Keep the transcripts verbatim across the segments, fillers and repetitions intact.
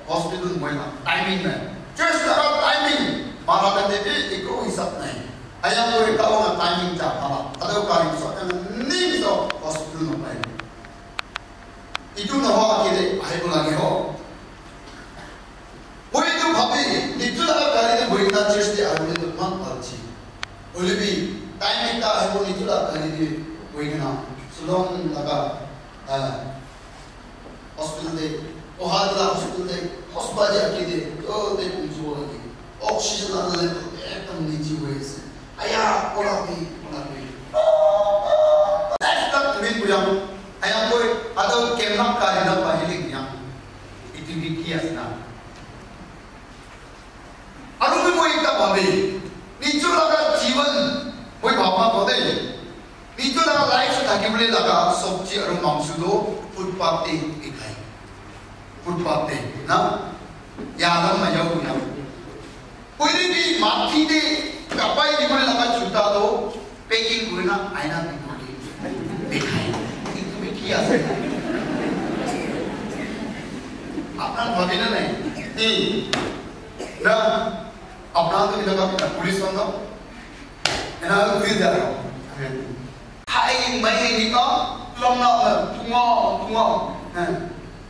Hospital moi na timing nai. Church laga timing. Mara khan te bi eku hisab nai. Aya moi ka wala timing cha mara. Ado ka hisab ni so hospital no pai. Itu na ho akide ahibo lage ho. Moi itu bhabi, nitu laga gari te bohi na church te ahibole to iman bhal chi. Hoile bi time ekta ahibo nitu laga gari te bohi kena Shillong laga, ah, hospital te, Ohio laga hospital te, hospital te akide, to te punchibo lage. Oxygen laga level ekdam niche hoi ase. Aya, ola bi, ola bi. Life tak urin kuyang. Aya koi, ado kemna ka ina bahili kuyang. Itu bi ki ase na. Aru bi moi ekta bhabi, nijo laga jivan, moi bhabna kode, nijo laga life thakibole laga sabji aru mangso to footpath te bikai. Footpath te, na? Ya alam ma yau ya. Koine bi mati te kapai dibole laga juta to packing kurina aina dibole bikai. Itu bi ki ase? Apna bhabi na nai? Eh. Na, apna to enaka police khan to enaka kuri dia. Hai, mai ni ka, lamna, tunga, tunga. Eh,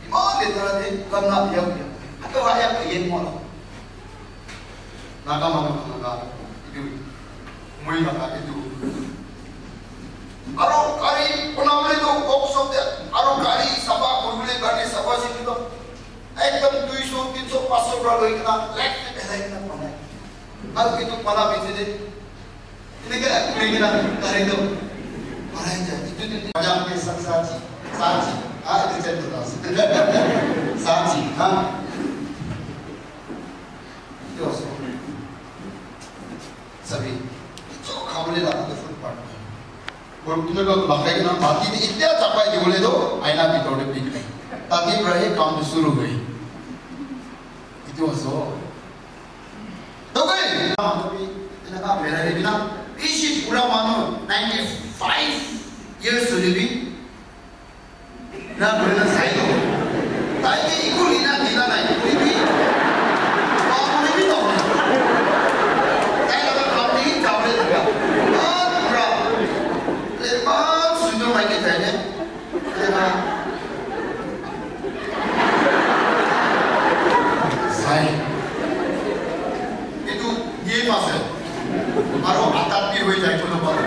iman letara de, lamna dia dia. Ato aya ka yen mo. Naga manu khan laga etu moi laga etu. Aro gari banabole to workshop te, aro gari sapha kuribole, gari sapha sikhi to ekdam dui sho, tin sho, panch sho pra loi kena left te belai kena banai. Aro etu bana piche te eneka kuri kena gari to banai jai. Etu din majang ke sat sat ji, sat ji, ah, etu chet to das. Sat ji, ha? Etu ase. Sabi, etu khabole laga tu food part. Bol tine ko lagai kena mati te itya chapai dibole to aina bitor te bikai. Tati pra hi kam tu shuru hoi. Etu ase. To koi, ami eneka berai bina, bishi pura manu ninety five years hoi bi, na, koi na sai to. Tai ke iku lina dina nai, koi bi. Babu ni bi to. Tai laga kam ni jawle laga. Bahut bura. Le bahut sundar maiki tai ne. Le bahut. Sai. Itu ye ase. Aro atat bi hoi jai kono paro.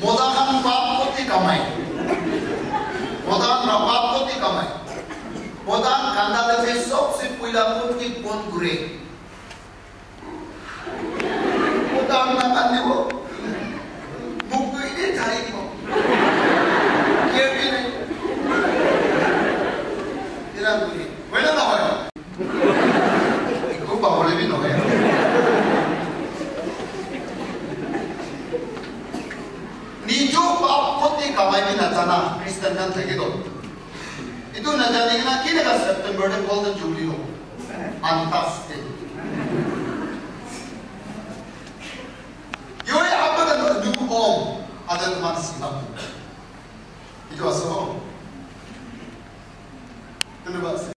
Mota khan pap koti kamai. Mota khan pap koti kamai. Mota khan kanda te sobse puila koti bon kure. Mota khan na kandi bo. Muk tu ine thari bo. Kiya kine. Tira kuri. Hoina na hoi. Ekko pabole bi nohoi. Nijo pap koti kamai bi najana Christian khan thake to. Etu najani kena kineka September te Golden Jubilee hobo? Antas te. Yoi apa kan du om ada teman silap. Etu ase ho. Kunba ase.